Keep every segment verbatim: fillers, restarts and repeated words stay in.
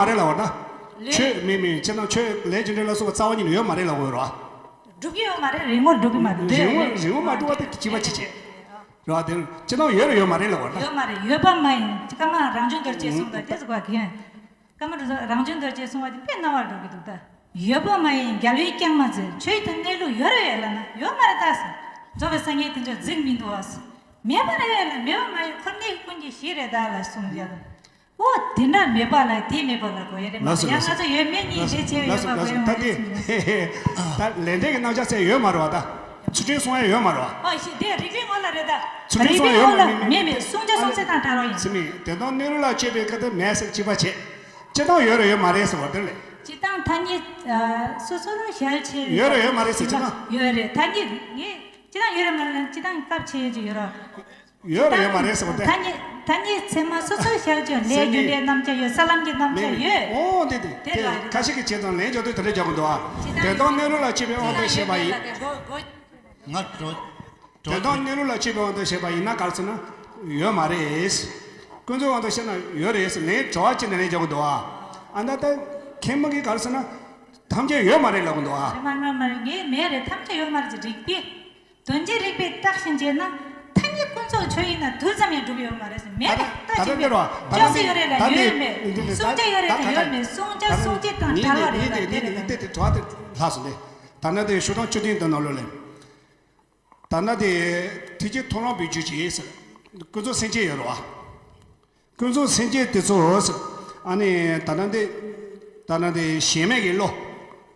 མ་རེད་ལབ་པ་ད། ལས། ཆོས་མེད་མིན་སྤྱིར་བཏང་ཆོས་ལས་རྒྱུ་འབྲས་ལ་སོགས་པ་རྩ་བ་ཉིད་ནས་ཡོད་མ་རེད་ལབ་དགོས་རེད་བ། སྒྲུབ་ཀྱི་ཡོད་མ་རེད། རིག་ངོ་སྒྲུབ་ཀྱི་མ་རེད། རིག་ངོ་རིག་ངོ་མ་སྒྲུབ་པ་དེ་བྱིས་པ་ཅི་བྱེད། རེད་བ། དེ་སྤྱིར་བཏང་ཡོད་རེད་ཡོད་མ་རེད་ལབ་པ་ད། ཡོད་མ་རེད། ཡོད་པ་མ་ཡིན། ཀརྨ་རང་བྱུང་གཏེར་ཆེན་གསུངས་པ་དེ་ཟེར་བ་གི། ཀརྨ་རང་བྱུང་གཏེར་ཆེན་གསུངས་པ་དེ་དཔེ་རྣ་བར་འགྲོ་གི་འདུག་ད། ཡོད་པ་མ་ཡིན་རྒྱལ་བའི་བསྐྱངས་མ་མཛད། ཆོས་དང་གནས་ལུགས་ཡོད་རེད་ལབ་ན་ཡོད་མ་རེད་ད་ཟེར། རྫོགས་པའི་སངས་རྒྱས་དེ་ཚོ་གཟིགས་མི་འདུག་བ་ཟེར། མེད་པ་རེད་ལ་མེད་པ་མ་ཡིན་ཁོ་གནས་ཀུན་གྱི་གཞི་རེད་ད་ལ་གསུངས་ཡོད། འོ་དེ་འདྲ་མེད་པ་ལ་དེ་མེད་པ་ལ་གོ་ཡ་རེད་མ། ལགས་སོ། ཡང་ལགས་སོ། ང་ཚོ་ཡོད་མེད་གཉིས་ལས་ཆེ་བ་ཡོད་པ་གོ་ཡ་མ་རེད། ད་དེ་ད་ལས་འབྲས་ཀྱི་རྣམ་གཞག་ཚད་ཡོད་མ་རེད་བ་ད། ཚུལ་ཁྲིམས་སྲུང་ཡ་ཡོད་མ་རེད་བ། ཨ་ཞིག་དེ་རིགས་པའི་ངོ་ལ་རེད་ད། ཚུལ་ཁྲིམས་སྲུང་ཡ་ཡོད་མ་རེད། མེད་མེད་མེད་མེད། བསྲུང་བྱ་སྲུང་ཚད་དང་བྲལ་བ་ཡིན། སེམས་མེད་དོན་དམ་གནས་ལུགས་ལ་དཔྱོད་པའི་སྐད་དེ་མེད་ཟེར་གཅིག་པ་བྱེད། སྤྱིར་བཏང་ཡོད་རེད་ཡོད་མ་རེད་ཟེར་བ་དེ་ལས། སྤྱིར་བཏང་ཐ་སྙད་སོ་སོ་ལ་ཞལ་ཕྱེ་བའི། ཡོད་རེད་ཡོད་མ་རེད་ཟེར་སྤྱིར་བཏང་། ཡོད་རེད། ཐ་སྙད་ངས་སྤྱིར་བཏང་ཡོད་རེད་མ་རེད་ལ་སྤྱིར་བཏང་སྐབས་ཆེ་ཡོད་ཀྱི་ཡོད་རེད། ཡོད་རེད་ཡོད་མ་རེད་ཟེར་བ་དེ། ཐ་སྙད་ཐ་སྙད་ཚད་མ་སོ་སོའི་ཞལ་ཕྱེ་ལས་རྒྱུ་འབྲས་རྣམ་གཞག་ཡོད། ས་ལམ་གྱི་རྣམ་གཞག་ཡོད། ཨོ་དེ་དེ་དེ་ལ་རེད། ཁ་ཤས་ཀྱིས་བྱས་ཙང་ལན་འཇོག་དུས་དེ་འདྲ་རྒྱག་གི་འདུག་ཨ། དོན་དམ་གནས་ལུགས་ལ་དཔྱོད་པའི་དབང་དུ་བྱས་པ་ཡིན། ང་འགྲོ། དོན་དམ་གནས་ལུགས་ལ་དཔྱོད་པའི་དབང་དུ་བྱས་པ་ཡིན་ན་ག་རེ་ཟེར་ན་ཡོད་མ་རེད། ཀུན་རྫོབ་དབང་དུ་བཤད་ན་ཡོད་རེད་ཟེར་ལན་དྲི་བ་བྱས་ནས་ལན་རྒྱག་གི་འདུག་ཨ། ཨ་ད་ལྟ་མཁན་པོ་གིས་ག་རེ་ཟེར་ན་ཐམས་ཅད་ཡོད་མ་རེད་ལབ་གི་འདུག་ཨ། མ་མ་མ་ངས་མེད་རེད། ཐམས་ཅད་ཡོད་མ་རེད་ཅེས་རིགས་པས། དོན་གཅིག་རིགས་པས་བརྟགས་ཤིང་དཔྱད་ན་ཐ་སྙད་ཀུན་རྫོབ་ཆོས་ཡིན་ན་རྡུལ་ཙམ་ཡང་གྲུབ་ཡོད་མ་རེད་ཟེར། མེད་པར་བརྟགས་ཤིང་དཔྱད་པས། ཅོག་ཙེ་ཡོད་རེད་ལ་ཡོད་མེད། བསྲུང་བྱ་ཡོད་རེད་ལ་ཡོད་མེད། བསྲུང་བྱ་སྲུང་བྱེད་དང་བྲལ་བ་རེད་ལ་དེ་རེད་ལ། དེ་དེ་དྲི་བ་དེ་ལྷག་སོང་སྟེ། ད་ལྟ་དེ་ཤོག་གྲངས་བཅུ་བདུན་དེ་ནང་ལོགས་ལ། ད་ལྟ་དེ་ཐེག་ཆེན་མཐོང་ལམ་པའི་རྒྱུད་ཀྱི་ཀུན་རྫོབ་སེམས་བསྐྱེད་ཡོད་རེད་བ། ཀུན་རྫོབ་སེམས་བསྐྱེད་དེ་ཚོ། ཨ་ནི་ད་ལྟ་འདི་ད་ལྟ་འདི་ཞེན་མེད་ཀྱི་བློ་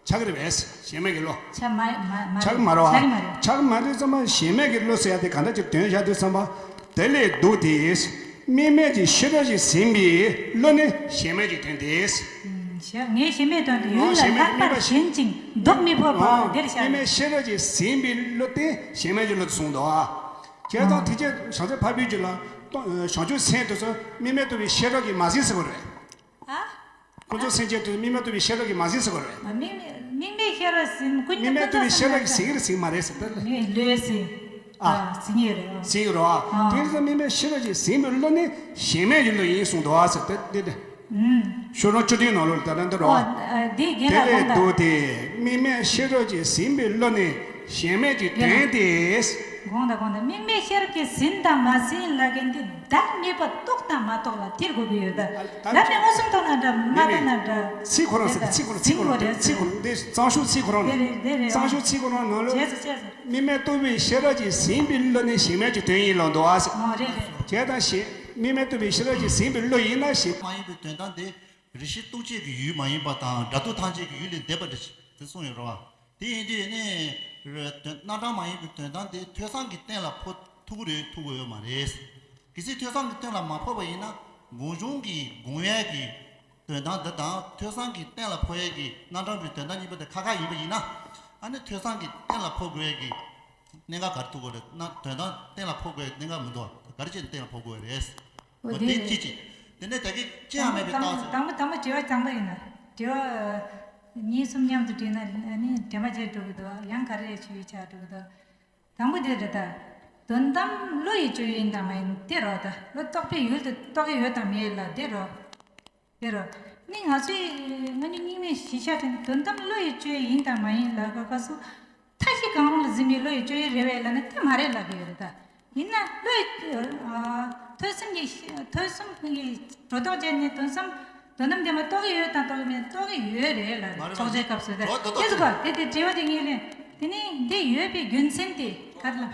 ཆགས་ཀྱི་རེད་པས། ཞེན་མེད་ཀྱི་བློ་ཆགས་མ་མ་མ་ཆགས་ཀྱི་མ་རེད་བ། ཆགས་ཀྱི་མ་རེད། ཆགས་ཀྱི་མ་རེད་ཙམ་པ། ཞེན་མེད་ཀྱི་བློ་ཟེར་ཡ་དེ་ག་འདྲ་ཅིག་དོན་བཞག་དུས་ཙམ་པ། དེ་ལས་བཟློག་སྟེ། དམིགས་མེད་ཀྱི་ཤེས་རབ་ཀྱིས་ཟིན་པའི་བློ་ནི་ཞེན་མེད་ཀྱི་དོན་ཏེ། ཞེས་ངས་ཞེན་མེད་དོན་དུ་ཡུལ་ལ་ལྷག་པར་ཞེན་ཅིང་བཟློག་མི་ཕོད་པ་འདིར་བཤད། དམིགས་མེད་ཤེས་རབ་ཀྱིས་ཟིན་པའི་བློ་དེ་ཞེན་མེད་ཀྱི་བློ་དེ་གསུངས་འདུག་ཨ། བྱས་ཙང་ཐེག་ཆེན་བྱང་ཆུབ་འཕགས་པའི་རྒྱུད་ལ་བྱང་ཆུབ་སེམས་དེ་ཚོ་དམིགས་མེད་རྟོགས་པའི་ཤེས་རབ་ཀྱིས་མ་ཟིན་ཟེར་བ་རེད། ཨ། ཀུན་རྫོབ་སེམས་བསྐྱེད་དུ་དམིགས་མེད་རྟོགས་པའི་ཤེས་རབ་ཀྱིས་མ་ཟིན་ཟེར་བ་རེད། དམིགས་མེད་དམིགས་མེད་ཤེས་རབ་ཟིན། ཀུན་དམིགས་མེད་རྟོགས་པའི་ཤེས་རབ་ཀྱིས་ཟིན་གྱི་རེད་ཟིན་མ་རེད་ཟེར་ཏེ། ངས་ལོས་ཟིན། ཨ། ཟིན་ཡོད་རེད། ཟིན་ཡོད་རེད་བ། དེ་ཡིན་ཙང་དམིགས་མེད་ཤེས་རབ་ཀྱིས་ཟིན་པའི་བློ་ནི་ཞེན་མེད་ཀྱི་བློ་ཡིན་གསུངས་འདུག་ཨ་ཟེར་ཏེ་འདི་འདི། ཤོག་གྲངས་བཅུ་བདུན་ནང་ལོགས་ལ་ད་ལྟ་འདི་རོ། ཨོ། ཨ། འདི་རྒན་ལགས་དགོངས་དག། དེ་ལས་བཟློག་སྟེ་དམིགས་མེད་ཤེས་རབ་ཀྱིས་ཟིན་པའི་བློ་ནི་ཞེན་མེད་ཀྱི་དོན་ཏེ། དགོངས་དག་དགོངས་དག། དམིགས་མེད་ཤེས་རབ་ཀྱིས་ཟིན་དང་མ་ཟིན་ལབ་མཁན་འདི་བདག་མེད་པ་རྟོགས་དང་མ་རྟོགས་ལ་ཐེ་གོ་གི་ཡོད་ད། ད་ལབ་ནས་མངོན་སུམ་མཐོང་ན་འདྲ་མ་མཐོང་ན་འདྲ། ཚིག་ཁོ་རང་ཟེར། ཚིག་ཁོ་རང་། ཚིག་ཁོ་རང་། ཚིག་ཁོ་རང་། འདི་གཙང་ཤོས་ཚིག་ཁོ་རང་རེད། དེ་རེད་དེ་རེད། གཙང་ཤོས་ཚིག་ཁོ་རང་ནང་ལོགས། བྱས་སོ་བྱས་སོ། དམིགས་མེད་རྟོགས་པའི་ཤེས་རབ་ཀྱིས་ཟིན་པའི་བློ་ནི་ཞེན་མེད་ཀྱི་དོན་ཡིན་ལབ་འདུག་ཨ་ཟེར། ཨོ་རེད་རེད། བྱས་ཙང་ཞེན་དམིགས་མེད་རྟོགས་པའི་ཤེས་རབ་ཀྱིས་ཟིན་པའི་བློ་ཡིན་ན་ཞེན། མ་ཡིན་པའི་དོན་དམ་དེ། རེ་ཞིག་རྟོག་བཅས་ཀྱི་ཡུལ་མ་ཡིན་པ་དང་སྒྲ་རྟོག་ཐམས་ཅད་ཀྱི་ཡུལ་ལས་འདས་པ་རེད་ཅེས་གསུངས་ཡོད་རེད་བ། དེ་ཡིན་དུས་ནི། རྣམ་གྲངས་མ་ཡིན་པའི་དོན་དམ་དེ་ཐོས་བསམ་གྱི་སྟེང་ལ་ཕོག་ཐུབ་ཀྱི་རེད་ཐུབ་ཀྱི་ཡོད་མ་རེད། གལ་སྲིད་ཐོས་བསམ་གྱི་སྟེང་ལ་མ་ཕོག་པ་ཡིན་ན་སྒོམ་བྱུང་གི་སྒོམ་ཡས་ཀྱི་དོན་དམ་འདི་དང་ཐོས་བསམ་གྱི་སྟེང་ལ་ཕོག་ཡས་ཀྱི་རྣམ་གྲངས་པའི་དོན་དམ་གཉིས་པོ་དེ་ཁ་ཁ་ཡིན་པ་ཡིན་ན། ཨ་ནི་ཐོས་བསམ་གྱི་སྟེང་ལ་ཕོག་དགོས་ཡས་ཀྱི་གནད་འགག་ག་རེ་ཐུག་གི་རེད་ན། དོན་དམ་གཏན་ལ་ཕབ་དགོས་གནད་འགག་མི་འདུག་བ། ག་རེ་བྱས་ནས་གཏན་ལ་ཕབ་དགོས་རེད། འོ་འོ་དེ་དེ་རེད། གཅིག་གཅིག་དེ་ནས་ད་གིན་ཅི་ཡང་མེད་པའི་རྟགས་སུ། དང་པོ་དང་པོ་དྲི་བ་རྐྱང་པ་ཡིན་ན། དྲི་བ་གཉིས་གསུམ་མཉམ་དུ་དྲིས་ན་ནི་དྲན་པ་བརྗེད་འགྲོ་གི་འདུག་ཡང་ག་རེ་ཞུ་ཡི་ཆགས་འགྲོ་གི་འདུག་དང་པོ་དེ་རེད་ད། དོན་དམ་བློ་ཡི་སྤྱོད་ཡུལ་ཡིན་དང་མ་ཡིན་དེ་རོ། ད་བློ་རྟོགས་པའི་ཡུལ་དུ་རྟོགས་ཀྱི་ཡོད་དང་མེད་ལ་དེ་རོ། དེ་རུ། ནི་ང་ཚོས་སྔ་ཉིན་རྙིང་མའི་གཞི་ཆགས་དེ་ནི་དོན་དམ་བློ་ཡི་སྤྱོད་ཡུལ་ཡིན་དང་མ་ཡིན་ལ་ག་ག་སོ། མཐའ་བཞི་གང་རུང་ལ་འཛིན་པའི་བློ་ཡི་སྤྱོད་ཡུལ་རེད་བས་ལབ་ན་དེ་མ་རེད་ལབ་ཀྱི་ཡོད་རེད་ད། ཡིན་ན་བློ་ཡི། ཨ། ཐོས་བསམ་གྱི། ཐོས་བསམ་གྱི་སྒྲོ་འདོགས་བཅད་ནས་དོན་བསམ། དོན་དམ་བདེན་པ་རྟོགས་ཀྱི་ཡོད་དང་རྟོགས་ཀྱི་མེད་རྟོགས་ཀྱི་ཡོད་རེད་ལབ་མ་རེད། ཕྱོགས་ཆོས་སྐབས་སུ་ད། སྒྲོ་འདོགས་དེ་ཚོ་ག་དེ་དེ་དྲི་བ་དེ་ངས་ལན། དེ་ནི་འདི་ཡོད་པའི་རྒྱུ་མཚན་དེ་ག་རེ་ལབ།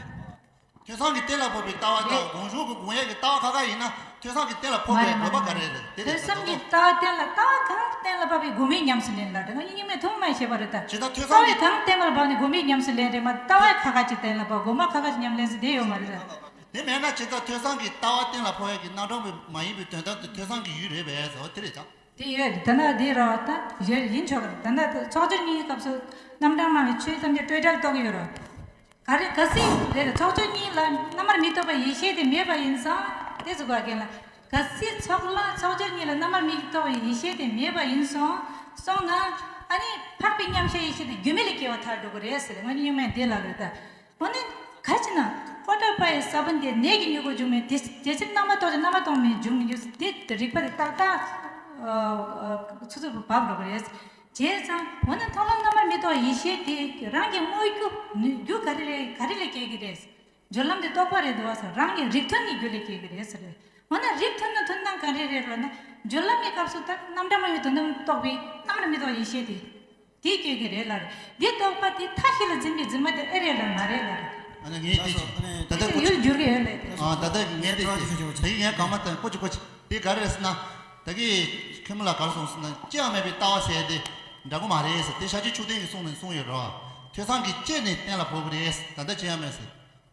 ཐོས་བསམ་གྱི་གཏན་ལ་ཕབ་པའི་ལྟ་བ་དང་སྒོམ་བྱུང་གི་སྒོམ་ཡས་ཀྱི་ལྟ་བ་ཁ་ཁ་ཡིན་ན་ཐོས་བསམ་གྱི་གཏན་ལ་ཕབ་པའི་དགོས་པ་ག་རེ་རེད། དེ་རེད། ཐོས་བསམ་གྱི་ལྟ་བ་གཏན་ལ་ལྟ་བ་གང་གཏན་ལ་ཕབ་པའི་སྒོམ་མེད་ཉམས་སུ་ལེན་ལ་དེ་ང་གཉིས་མེད་ཐུན་མོང་མ་ཤེས་པ་རེད་ད། ཇི་ལྟར་ཐོས་བསམ་གྱི་ལྟ་བ་གཏན་ལ་ཕབ་ནས་སྒོམ་མེད་ཉམས་སུ་ལེན་རེད་མ། ལྟ་བ་ཁ་ཁ་ཅིག་གཏན་ལ་ཕབ་སྒོམ་པ་ཁ་ཁ་ཅིག་ཉམས་ལེན་ཟེར་དེ་ཡོད་མ་རེད་ད། དེ་མེད་ན་ཇི་ལྟར་ཐོས་བསམ་གྱི་ལྟ་བ་གཏན་ལ་ཕབ་ཡས་ཀྱི་རྣམ་གྲངས་མ་ཡིན་པའི་དོན་དམ་དེ་ཐོས་བསམ་གྱི་ཡུལ་རེད་པས་ཟེར་བ་དེ་རེད་ད། དེ་ཡོད་རེད། ད་ན་དེ་རོ་ད་ཡོད་ཡིན་ཆོག་གི་རེད། ད་ན་ད་ཕྱོགས་བཅུར་གཉིས་ཀྱི་སྐབས་སུ་རྣམ་གྲངས་སྨྲ་བའི་ཆོས་ཐམས་ཅད་སྤྲོས་བྲལ་རྟོགས་ཀྱི་ཡོད་རོ། ག་རེ་གལ་སྲིད་དེར་ཕྱོགས་བཅུ་གཉིས་ལ་རྣམ་པར་མི་རྟོག་པའི་ཡེ་ཤེས་དེ་མེད་པ་ཡིན་ཙང་དེ་ཚོ་ག་རྒན་ལ། གལ་སྲིད་ཚོགས་ལ་ཕྱོགས་བཅུ་གཉིས་ལ་རྣམ་པར་མི་རྟོག་པའི་ཡེ་ཤེས་དེ་མེད་པ་ཡིན་སོང་སོང་ན། ཨ་ནི་འཕགས་པའི་མཉམ་གཞག་ཡེ་ཤེས་དེ་རྒྱུ་མེད་ལས་སྐྱེ་བ་ཐལ་འགྲོ་གི་རེད་ཟེར། ང་གཉིས་མེད་དེ་ལ་རེད་ད། འོ་ནི་ག་ཅི་ན་ཀོ་ཏ་པ་ཡི་ས་བོན་དེ་ནད་ཀྱི་མྱུ་གུ་འབྱུང་མེད་དེ་དེ་ཕྱིར་རྣམ་པར་རྟོག་ཅིང་རྣམ་པར་རྟོག་མེད་འབྱུང་མི་འགྱུར་དེ་རིགས་པ་དེ་ཏག་ཏག་ཨ་ཨ་ཚུར་ཚུར་བབས་འགྲོ་གི་རེད། བྱས་ཙང་འོ་ན་མཐོང་ལམ་རྣམ་པར་མི་རྟོག་ཡེ་ཤེས་དེ་རང་གི་དངོས་རྒྱུ་ནུས་རྒྱུ་ག་རེ་རེད། ག་རེ་ལས་སྐྱེ་གི་རེད། སྦྱོར་ལམ་དེ་རྟོག་པ་རེད་འདུག་བ་ཟེར། རང་གི་རིགས་མཐུན་གྱི་རྒྱུ་ལས་སྐྱེ་གི་རེད་ཟེར། འོ་ན་རིགས་མཐུན་ན་མཐུན་སྟངས་ག་རེ་རེད་ལབ་ན། སྦྱོར་ལམ་གྱི་སྐབས་སུ་ད་རྣམ་གྲངས་མ་ཡིན་དོན་དམ་རྟོགས་པའི་རྣམ་པར་མི་རྟོག་ཡེ་ཤེས་དེ། དེ་སྐྱེ་གི་རེད་ལབ་རེད། འདི་རྟོག་པ་དེ་མཐའ་བཞི་ལ་འཛིན་པའི་འཛིན་མ་དེ་ཨེ་རེད་ལབ་མ་རེད་ལབ་རེད། ཨ་ནི་ངས་དེ་བྱས། ད་ལྟ་དེ་ཡུལ་འགྱུར་གི་ཡོད་ལབ་དེ། ཨ་ད་ལྟ་ངས་དེ་བྱས། དེ་ངས་གང་མ་ཐོན་ཀོ་ཅི་ཀོ་ཅི་དེ་ག་རེ་རེད་ཟེར་ན། ད་གི་མཁན་མོ་ལ་ག་རེ་གསུངས་ཟེར་ན། སྐྱེ་བ་མེད་པའི་ལྟ་བ་ཟེར་དེ་འདྲ་གོ་མ་རེད་ཟེར། དེ་ཤཱཀྱ་མཆོག་ལྡན་གྱི་གསུང་ནས་གསུངས་ཡོད་རེད་བ། ཐོས་བསམ་གྱིས་དཔྱད་ནས་གཏན་ལ་ཕབ་གི་རེད་ཟེར། ད་ལྟ་སྐྱེ་བ་མེད་ཟེར།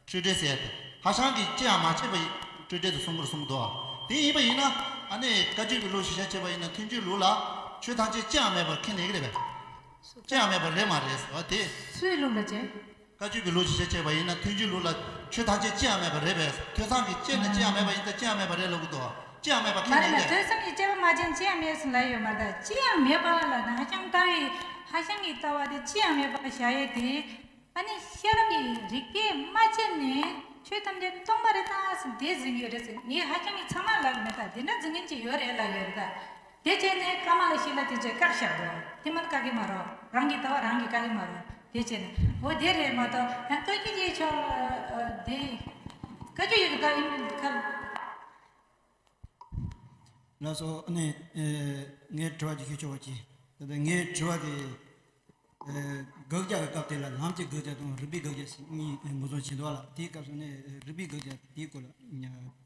འཁྲུལ་བྲལ་ཟེར་ཡ་དེ། ཧྭ་ཤང་གིས་སྐྱེ་ཡང་མ་སྐྱེས་པ་ཡི་འཁྲུལ་བྲལ་དུ་གསུང་གི་རེད་གསུངས་འདུག་དེ་ཡིན་པ་ཡིན་ན། ཨ་ནི་བཀའ་བརྒྱུད་ཀྱི་ལུགས་གཞི་བཞག་བྱས་པ་ཡིན་ན། ཐུན་བརྗོད་ལུགས་ལ་ཆོས་ཐམས་ཅད་སྐྱེ་ཡང་མེད་པར་མཁྱེན་ནས་ཀྱི་རེད་པས། སྐྱེ་ཡང་མེད་པ་རེད་མ་རེད་ཟེར་བ་དེ། སུའི་ལུགས་ལ་བྱེད། བཀའ་བརྒྱུད་ཀྱི་ལུགས་གཞི་བཞག་བྱས་པ་ཡིན་ན། ཐུན་བརྗོད་ལུགས་ལ་ཆོས་ཐམས་ཅད་སྐྱེ་ཡང་མེད་པ་རེད་པས། ཐོས་བསམ་གྱིས་དཔྱད་ནས་སྐྱེ་ཡང་མེད་པ་ཡིན་ཙང་། སྐྱེ་ཡང་མེད་པ་རེད་ལབ་ཀྱི་འདུག་སྐྱེ་ཡང་མེད་པ་མཁྱེན་མ་ནས་རེད་ཀྱི་རེད། ཐོས་བསམ་གྱིས་དཔྱད་པ་མ་བྱས་ན་སྐྱེ་ཡང་མེད་པ་ལབ་ཡོད་མ་རེད། སྐྱེ་ཡང་མེད་པ་ལ་ན་ཧྭ་ཤང་ལྟ་བའི་ཧྭ་ཤང་གི་ལྟ་བ་དེ་སྐྱེ་ཡང་མེད་པ་བཞག་ཡས་དེ། ཨ་ནི་ཤེས་རབ་ཀྱི་རིགས་པས་མ་དཔྱད་ནས་ཆོས་ཐམས་ཅད་སྟོང་པ་རེད་ད་ཟེར་དེ་འཛིན་གྱི་ཡོད་རེད་ཟེར། ངས་ཧྭ་ཤང་གིས་ཚང་མ་ལབ་མེད་ད། དེ་འདྲ་འཛིན་མཁན་ཅིག་ཡོད་རེད་ལབ་ཡོད་རེད་ད། དེ་བྱས་ནས་ཀ་མ་ལ་ཤཱི་ལ་དེ་ཚོས་བཀག་བཞག་འདུག་དེ་མ་བཀག་གི་མ་རེད། རང་གི་ལྟ་བ་རང་གིས་བཀག་གི་མ་རེད། དེ་བྱས་ནས་འོ་དེ་རེད་མ་གཏོགས། ཡང་བཀའ་བརྒྱུད་ཀྱི་ཕྱོགས་དེ་བཀའ་བརྒྱུད་ཡི་གེ་ད་ཡིན་ཁ། ལགས་སོ། ཨ་ནི་ངའི་དྲི་བ་ཅིག་ཞུ་ཆོག་པ་ཅིག་ད་ལྟ་ངའི་དྲི་བ་དེ། དགག་བྱ་གི་སྐབས་དེ་ལ་ལམ་གྱི་དགག་བྱ་དང་རིགས་པའི་དགག་བྱ་གཉིས་ངོས་འཛིན་བྱེད་འདུག་ལ། དེའི་སྐབས་སུ་ནི་རིགས་པའི་དགག་བྱ་དེའི་སྐོར་ལ་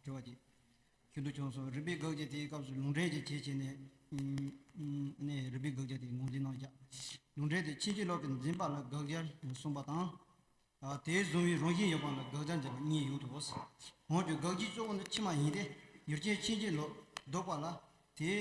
དྲི་བ་ཅིག་ཞུ་འདོད་བྱུང་སོང་། རིགས་པའི་དགག་བྱ་དེའི་སྐབས་སུ་ལུང་འདྲེན་གྱི་ཁྱད་ཆོས་ནས། ཨ་ནི་རིགས་པའི་དགག་བྱ་དེ་ངོས་འཛིན་གནང་བཞག་ལུང་འདྲེན་དེ་ཕྱིན་ཅི་ལོག་གི་འཛིན་པ་ལ་དགག་བྱར་གསུངས་པ་དང་། དེ་བཟུང་བའི་རང་བཞིན་ཡོད་པ་ལ་དགག་བྱར་འཛིན་པ་གཉིས་ཡོད་དོ། འོན་ཀྱང་དགག་བྱའི་གཙོ་བོ་ནི་ཕྱི་མ་ཡིན་ཏེ། ཡུལ་ཅན་ཕྱིན་ཅི་ལོག་ལྡོག་པ་ལ། དེ་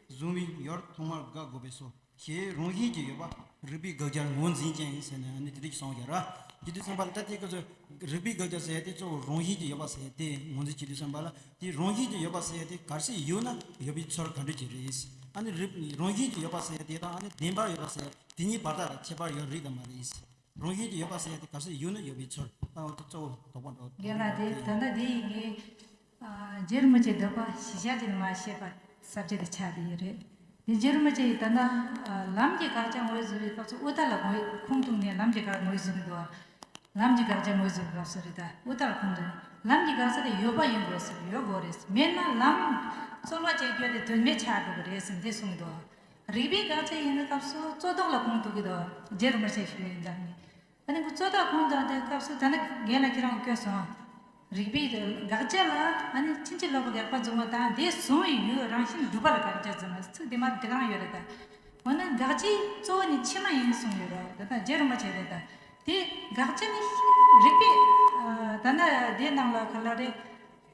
བཟུང་བའི་ཡུལ་ཐོག་མར་དགག་དགོས་པས་སོ། ཞེས་རང་བཞིན་གྱིས་ཡོད་པ་རིགས་པའི་དགག་བྱར་ངོས་འཛིན་ཅིང་ཟེར་ནས་ཨ་ནི་དེ་འདྲ་ཞིག་གསུངས་ཡོད་ར། སྤྱི་དུས་ཙམ་པ་ལ་ད་དེའི་སྐབས་སུ་རིགས་པའི་དགག་བྱ་ཟེར་ཡ་དེ་གཙོ་བོ་རང་བཞིན་གྱིས་ཡོད་པ་ཟེར་ཡ་དེ་ངོས་འཛིན་བྱེད་དུས་ཙམ་པ་ལ། དེ་རང་བཞིན་གྱིས་ཡོད་པ་ཟེར་ཡ་དེ་གལ་སྲིད་ཡོད་ན་ཡོད་པའི་ཚུལ་ག་འདྲ་ཅིག་རེད། ཨ་ནི་རིགས་རང་བཞིན་གྱིས་ཡོད་པ་ཟེར་ཡ་དེ་དང་ཨ་ནི་བདེན་པར་ཡོད་པ་ཟེར་ཡ་དེ་གཉིས་བར་ཐག་ལ་ཁྱད་པར་ཡོད་རེད་དམ་མ་རེད། རང་བཞིན་གྱིས་ཡོད་པ་ཟེར་ཡ་དེ་གལ་སྲིད་ཡོད་ན་ཡོད་པའི་ཚུལ། ད་འོ་དེ་གཙོ་བོ་དོགས་པ་འགྲོ། རྒན་ལགས། དེ་ད་ལྟ་དེ་ཡིན་གྱི། ཨ། རྗེ་རིན་པོ་ཆེའི་འདོད་པ་གཞི་བཞག་ཅིག་མ་བཤད་པ་ས་བཅད་དེ་ཆགས་བསྡད་ཡོད་རེད། དེ་རྗེ་རིན་པོ་ཆེ་ཡིས་ད་ལྟ། ཨ། ལམ་གྱི་དགག་བྱ་ངོས་བཟུང་བའི་སྐབས་སུ་དབུ་མཐའ་ལ་ངོས་ཁུངས་གཏུགས་ནས་ལམ་གྱི་དགག་ངོས་བཟུང་གི་འདུག་ལམ་གྱི་དགག་བྱ་ངོས་བཟུང་གི་སྐབས་སུ་རེད་ད། དབུ་མཐའ་ལ་ཁུངས་གཏུགས། ལམ་གྱི་དགག་བྱ་དེ་ཡོད་པ་ཡིན་དགོས་ཟེར། ཡོད་དགོས་རེད། མེད་ན་ལམ་རྩོལ་བ་བྱེད་རྒྱུ་དེ་དོན་མེད་ཆགས་འགྲོ་གི་རེད་ཟེར་འདི་གསུངས་འདུག་རིགས་པའི་དགག་བྱ་ཡིན་པའི་སྐབས་སུ་རྩོད་ཟློག་ལ་ཁུངས་གཏུགས་ཀྱི་འདུག་རྗེ་རིན་པོ་ཆེས་ཞུས་ཡིན་ཙང་ནི། ཨ་ནི་ཁོ་རྩོད་ཟློག་ཁུངས་གཏུགས་དེའི་སྐབས་སུ་ད་ནི་རྒན་ལགས་ཁྱེད་རང་བཀོད་སོང་། རིགས་པའི་དགག་བྱ་ལ་ཨ་ནི་ཕྱིན་ཅི་ལོག་གི་དགག་པ་འཛོམས་པ་དང་། དེ་བཟུང་བའི་ཡུལ་རང་བཞིན་གྲུབ་པ་ལ་དགག་བྱ་འཛོམས་པ། ཚིག་དེ་མ་དེ་གང་ཡོད་རེད་ད། འོ་ན་དགག་བྱའི་གཙོ་བོ་ནི་ཕྱི་མ་ཡིན་གསུངས་ཡོད་རེད། ད་ལྟ་རྗེ་རིན་པོ་ཆེ་རེད་ད། དེ་དགག་བྱ་ནི་རིགས་པས། ཨ། ད་ལྟ་དེ་ནང་ལ་ག་ལ་རེད།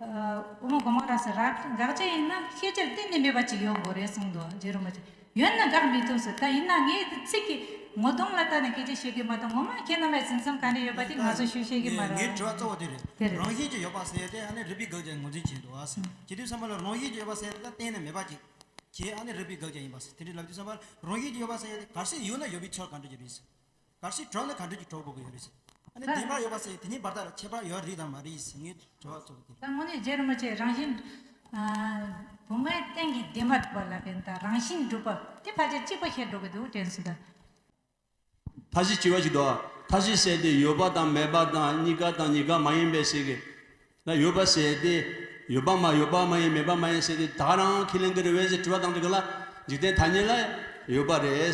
ཨ། དབུ་མ་དགོངས་པ་རབ་གསལ་ར། དགག་བྱ་ཡིན་ན་ཤེས་བྱར་གཏན་ནས་མེད་པ་ཅིག་ཡོད་དགོས་རེད་གསུངས་འདུག་རྗེ་རིན་པོ་ཆེ། ཡོད་ན་དགག་མི་ཐུབ་ཟེར། ད་ཡིན་ན་ངས་དེ་ཚིག་གི་ངོ་གདོང་ལ་ལྟ་ནས་སྐད་ཆ་བཤད་ཀྱི་མ་གཏོགས། ངོ་མ་ཁྱེད་རྣམ་པས་ཟིན་མཚམས་ག་འདྲ་ཡོད་པ་དེ་ང་ཚོ་ཤོད་ཤེས་ཀྱི་མ་རེད། ངའི་དྲི་བ་གཙོ་བོ་དེ་རེད། དེ་རེད། རང་བཞིན་གྱིས་ཡོད་པ་ཟེར་ཡ་དེ་ཨ་ནི་རིགས་པའི་དགག་བྱ་ངོས་འཛིན་བྱེད་འདུག་ཨ་ཟེར། ཨང་། བྱེད་དུས་ཙམ་པ་ལ་རང་བཞིན་གྱིས་ཡོད་པ་ཟེར་ཡ་དེ་ད་གཏན་ནས་མེད་པ་ཅིག་བྱས། ཨ་ནི་རིགས་པའི་དགག་བྱ་ཡིན་པ་ཟེར། དེ་འདྲ་ལབ་དུས་ཙམ་པ་ལ་རང་བཞིན་གྱིས་ཡོད་པ་ཟེར་ཡ་དེ་གལ་སྲིད་ཡོད་ན་ཡོད་པའི་ཚུལ་ག་འདྲ་ཅིག་རེད་ཟེར། གལ་སྲིད་གྲུབ་ན་ག་འདྲ་ཅིག་གྲུབ་དགོས་ཀྱི་ཡོད་རེད་ཟེར། ཨ་ནི་ད་བདེན་པར་ཡོད་པ་ཟེར་དེ་གཉིས་བར་ཐག་ལ་ཁྱད་པར་ཡོད་རེད་དམ་མ་རེད་ཟེར། ངའི་དྲི་བ་གཙོ་བོ་དེ་རེད། ད་དངོས་གནས་རྗེ་རིན་པོ་ཆེ་རང་བཞིན། ཨ། བུམ་པའི་སྟེང་གི་བདེན་པ་གྲུབ་པ་ལབ་པ་ཡིན་ད། རང་བཞིན་གྲུབ་པ་དེ་ཕལ་ཆེར་གཅིག་པ་བཤད་འགྲོ་གི་འདུག་དྲན་སོང་ད། མཐའ་བཞི་སྐྱེ་བ་ཞིག་འདུག་མཐའ་བཞི་ཟེར་དེ་ཡོད་པ་དང་མེད་པ་དང་གཉིས་ཀ་དང་གཉིས་ཀ་མ་ཡིན་པའི་ཟེར་གི། ན་ཡོད་པ་ཟེར་དེ། ཡོད་པ་མ་ཡོད་པ་མ་ཡིན། མེད་པ་མ་ཡིན་ཟེར་དེ་ད་ག་རང་ཁས་ལེན་གྱི་རེད་པས་ཟེར་དྲི་བ་བཏང་དུས་ག་ལ། འཇིག་རྟེན་ཐ་སྙད་ལ་ཡོད་པ་རེད།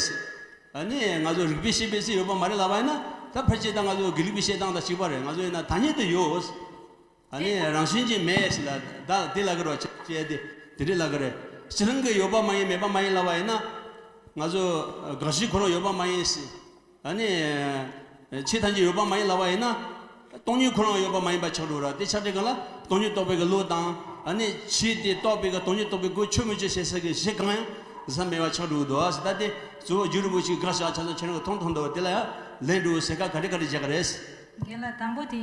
ཨ་ནི་ང་ཚོ་རིགས་པས་དཔྱད་པས་ཟེར་ཡོད་པ་མ་རེད་ལབ་པ་ཡིན་ན། ད་ཕལ་ཆེར་ད་ང་ཚོ་དགེ་ལུགས་པའི་བཤད་སྟངས་དང་གཅིག་པ་རེད། ང་ཚོ་ཡིན་ན་ཐ་སྙད་དུ་ཡོད། ཨ་ནི་རང་བཞིན་གྱིས་མེད་ཟེར་ལ་ད་དེ་ལབ་ཀྱི་རེད་པ། ཅེས་དེ་དེ་འདྲས་ལབ་ཀྱི་རེད། སྤྱིར་བཏང་གི་ཡོད་པ་མ་ཡིན། མེད་པ་མ་ཡིན་ལབ་པ་ཡིན་ན། ང་ཚོ་དགག་གཞི་ཁོ་རང་ཡོད་པ་མ་ཡིན་ཟེར། ཨ་ནི། ཆོས་ཐམས་ཅད་ཡོད་པ་མ་ཡིན་ལབ་པ་ཡིན་ན། སྟོང་ཉིད་ཁོ་རང་ཡོད་པ་མ་ཡིན་པ་ཆགས་འགྲོ་ར། དེ་ཆགས་དུས་ག་ལ་སྟོང་ཉིད་རྟོགས་པའི་གི་བློ་དང་། ཨ་ནི་ཆོས་དེ་རྟོགས་པའི་གི་སྟོང་ཉིད་རྟོགས་པའི་སྒོས་ཆོས་མངོན་གྱུར་བྱེད་ས་གི་གཞི་གང་ཡང་ཟ་མེད་པ་ཆགས་འགྲོ་གི་འདུག་ཨ་ཟེར། ད་དེ་གཙོ་བོ་རྗེ་རིན་པོ་ཆེས་དགག་བཞག་ཆ་ཚང་ཁྱེད་རང་གི་མཐོང་མཐོང་འདུག་དེ་ལ་ཡང་ལན་འགྲོ་ཟེར་ཁ་ག་རེ་ག་རེ་རྒྱག་གི་རེད། རྒན་ལགས། དང་པོ་དེ།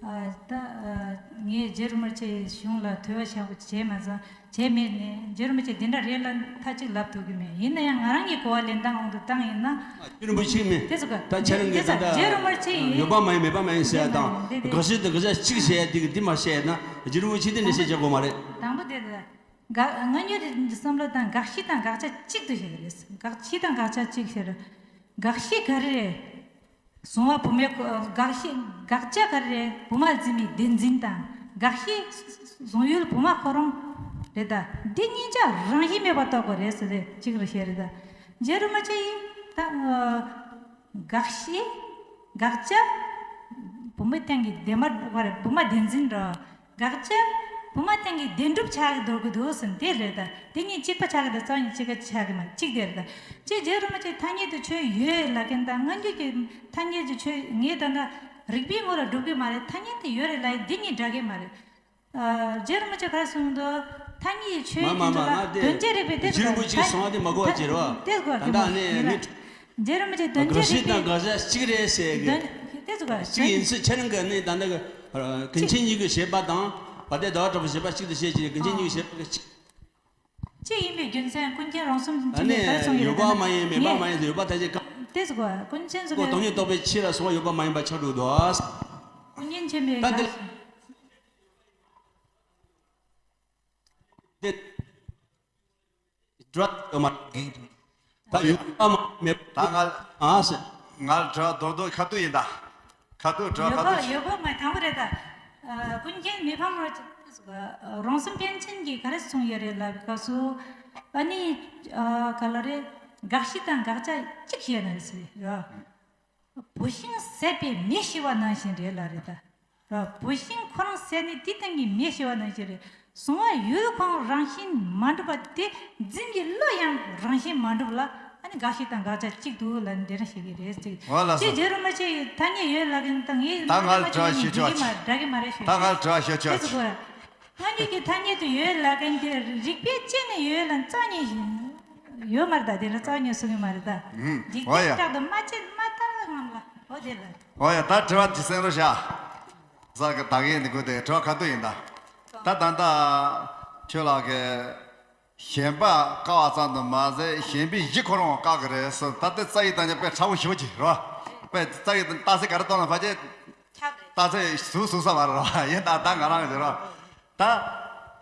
ཨ། ད། ཨ། ངས་རྗེ་རིན་པོ་ཆེའི་གཞུང་ལ་དུ་བ་ཞབས་ཀྱིས་བྱས་མ་ཚང་། བྱས་མེད་ནས་རྗེ་རིན་པོ་ཆེ་འདི་འདྲ་རེད་ལབ་མཐའ་གཅིག་ལབ་ཐུབ་ཀྱི་མེད། ཡིན་ན་ཡང་ང་རང་གི་གོ་བ་ལེན་སྟངས་དབང་དུ་བཏང་ཡིན་ན། ཨ། རྗེ་རིན་པོ་ཆེ་མིན། དེ་ཚོ་ག་ད་ཁྱེད་རང་གིས་དེ་ཚོ་ད་ལྟ་རྗེ་རིན་པོ་ཆེ་ཡིན། ཡོད་པ་མ་ཡིན། མེད་པ་མ་ཡིན་ཟེར་ཡ་དང་། དེ་དེ་དགག་གཞི་དེ་དགག་བྱ་གཅིག་བྱས་ཡ་དེ་གི་འདི་མ་བཤད་ན་རྗེ་རིན་པོ་ཆེ་དེ་འདྲ་བཤད་རྒྱག་དགོས་མ་རེད། དང་པོ་དེ་ད། དགག་སྔ་འགྱུར་གྱི་བསམ་བློ་དང་དགག་གཞི་དང་དགག་བྱ་གཅིག་ཏུ་བཤད་ཀྱི་རེད། དགག་གཞི་དང་དགག་བྱ་གཅིག་བཤད་རེད། དགག་གཞི་ག་རེ་རེད། གཟུང་བ་བུད་མེད་དགག་གཞི་དགག་བྱ་ག་རེ་རེད། བུ་མ་འཛིན་པའི་བདེན་འཛིན་དང་དགག་གཞི་གཟུང་ཡུལ་བུ་མ་ཁོ་རང་རེད་ད། འདི་གཉིས་ཆ་རང་བཞིན་མེད་པར་རྟོགས་དགོས་རེད་ཟེར་ཏེ་གཅིག་རེད་བཤད་རེད་ད། རྗེ་རིན་པོ་ཆེ་ཡིས་ད། དགག་གཞི། དགག་བྱ། བུ་མོའི་སྟེང་གི་བདེན་པ་བུ་མ་བདེན་འཛིན་རེད། དགག་བྱ། བུ་མ་སྟེང་གི་བདེན་གྲུབ་ཆགས་ཀྱི་འདུག་གི་འདུག་ཟེར་འདི་རེད་ད། དེ་གཉིས་གཅིག་པ་ཆགས་ཀྱི་འདུག་རྩ་བ་ཉིད་གཅིག་པ་ཆགས་ཀྱི་མ་གཅིག་དེ་རེད་ད། ཅེས་རྗེ་རིན་པོ་ཆེ་ཐ་སྙད་དུ་ཆོས་ཡོད་ལབ་མཁན་དང་སྔ་འགྱུར་གྱི་ཐ་སྙད་དུ་ཆོས་ངས་ད་ལྟ་རིགས་པའི་ངོ་ལ་སྒྲུབ་གི་མ་རེད། ཐ་སྙད་དུ་ཡོད་རེད་ལབ་ཡ་འདི་གཉིས་འདྲ་གི་མ་རེད། ཨ། རྗེ་རིན་པོ་ཆེ་ག་རེ་གསུངས་འདུག་ཐ་སྙད་ཡི་ཆོས་མ་མ་ཀྱི་མ་འགྲོ་ལ་ང་དེ་དོན་བྱེད་རིགས་པའི་དེ་རྗེ་རིན་པོ་ཆེས་གསུངས་པ་དེ་མ་གོ་བ་བྱེད་རོགས། དེ་གོ་ད་ལྟ་ནས་ངས་རྗེ་རིན་པོ་ཆེ་དོན་དགག་བྱེད་གཞི་རིགས་དང་པའི་དགག་བྱ་གཅིག་རེད་ཟེར་གི། དོན་དེ་གོ་གཅིག་ཡིན་ཚུལ་ཁྱེད་རང་གི་ནི་ད་ལྟ་གི་ཀུན་མཁྱེན་གཉིས་ཀྱི་བཞེད་པ་དང་བ་དན་ཟླ་བ་གྲགས་པའི་བཞེད་པ་གཅིག་ཏུ་བཤད་ཀྱི་ཀུན་མཁྱེན་གཉིས་ཀྱི་བཞེད་པ་གཅིག་གཅིག་ཡིན་པའི་རྒྱུ་མཚན་ཀུན་མཁྱེན་རང་གསུམ་ཨ་ནི་ཡོད་པ་མ་ཡིན་མེད་པ་མ་ཡིན་ཡོད་པ་ཐ་སྙད་ཀ་དེ་གོ་ཀུན་མཁྱེན་གཙོ་བོ་བོ་སྟོང་ཉིད་རྟོགས་པའི་ཕྱིར་ལ་གསུངས་པ་ཡོད་པ་མ་ཡིན་པ་ཆགས་འགྲོ་འདུག་ཨ། ཀུན་མཁྱེན་ཆེན་པོའི་ད་འདི་ག་དེ་སྒྲ་ཡོད་མ་ད་ཡོད་པ་མ་མེད་པ་ད་ང་ཨ་ཟེར། ང་སྒྲ་རྡོག་རྡོག་ཁ་ཐུག་ཡིན་ད། ཁ་ཐུག་སྒྲ་ཡོད་ཁ་པ་ཐུག་ཡོད་པ་མ་དང་པོ་རེད་ད། ཀུན་མཁྱེན་མི་ཕམ་རང་གསུམ་པཎ་ཆེན་གྱིས་ག་རེ་གསུངས་ཡོད་རེད་ལབ་སྐབས་སུ། ཨ་ནི་ག་ལ་རེད། དགག་གཞི་དང་དགག་བྱ་གཅིག་བཤད་ན་ཟེར་ར། བུད་ཤིང་ཟད་པའི་མེ་ཤི་བ་ནང་བཞིན་རེད་ལ་རེད་ད། བུད་ཤིང་ཁོ་རང་ཟད་ནས་དེའི་སྟེང་གི་མེ་ཤི་བ་ནང་བཞིན་རེད། གཟུང་བ་ཡུལ་ཁོ་རང་རང་བཞིན་མ་གྲུབ་པ་དེ་འཛིན་གྱི་བློ་ཡང་རང་བཞིན་མ་གྲུབ་ལ་ཨ་ནི་དགག་གཞི་དང་དགག་བྱ་གཅིག་ཏུ་ལ་འདི་འདྲ་ཞིག་གི་རེད་ཅིག་འོ་ལགས་སོ། ཅེས་རྗེ་རིན་པོ་ཆེ་ཡི་ཐ་སྙད་ཡོད་ལབ་མཁན་དང་ངའི་ད་ང་ལ་དྲི་བ་ཞུ་ཆོག་ཅིག་འགྲིག་གི་མ་འདྲ་གི་མ་རེད་ཞུ་ད་ང་ལ་དྲི་བ་ཞུ་ཆོག་ཅིག་སྔ་འགྱུར་གྱི་ཐ་སྙད་དུ་ཡོད་ལབ་མཁན་དེ་རིགས་པས་དཔྱད་ནས་ཡོད་ལ་རྩ་ནས་ཡོད་མ་རེད་ད། དེ་ལ་རྩ་ནས་གསུང་གི་མ་རེད་ད། འཇིག་རྟེན་བཀྲག་ཏུ་མ་དཔྱད་མ་ལྟ་ངམ་ལ་འོ་དེ་ལ། འོ་ཡ་ད་དྲི་བ་དེ་གསན་རོགས་བྱ། ཟ་གི་ད་གིན་འདི་གོ་དེ་དྲི་བ་ཁ་ཐུག་ཡིན་ད། ད་ད་ད་ཁྱོད་ལ་གི་གཞན་པ་བཀག་པ་ཙམ་དུ་མ་ཟད་གཞན་པའི་གཞི་ཁོ་རང་བཀག་གི་རེད་ཟེར་ད་ལྟ་རྩ་བའི་བཏང་ཆ་དཔེ་ཕྲ་བོ་ཞེ་པོ་ཅིག་རེད་བ། དཔེ་རྩ་བའི་བཏང་ས་ག་རེ་བཏང་ན་ཕལ་ཆེར་ཁྱབ་རེད། རྩ་ཚད་ཟུག་ཟུག་ས་མ་རེད་བ་ཡིན་ད་ད་ང་རང་གི་རེད་བ། ད་